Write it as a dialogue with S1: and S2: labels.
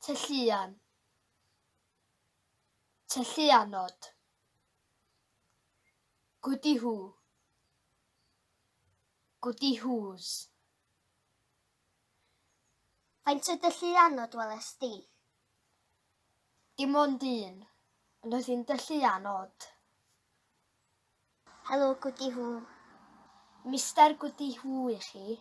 S1: Tylluan. Tylluanod. Gwdi-hw. Gwdi-hws.
S2: Faint o dylluanod weles di?
S1: Dim ond un, ond oedd hi'n dylluan od.
S2: Helo, Gwdi-hw.
S1: Mister Gwdi-hw i chi.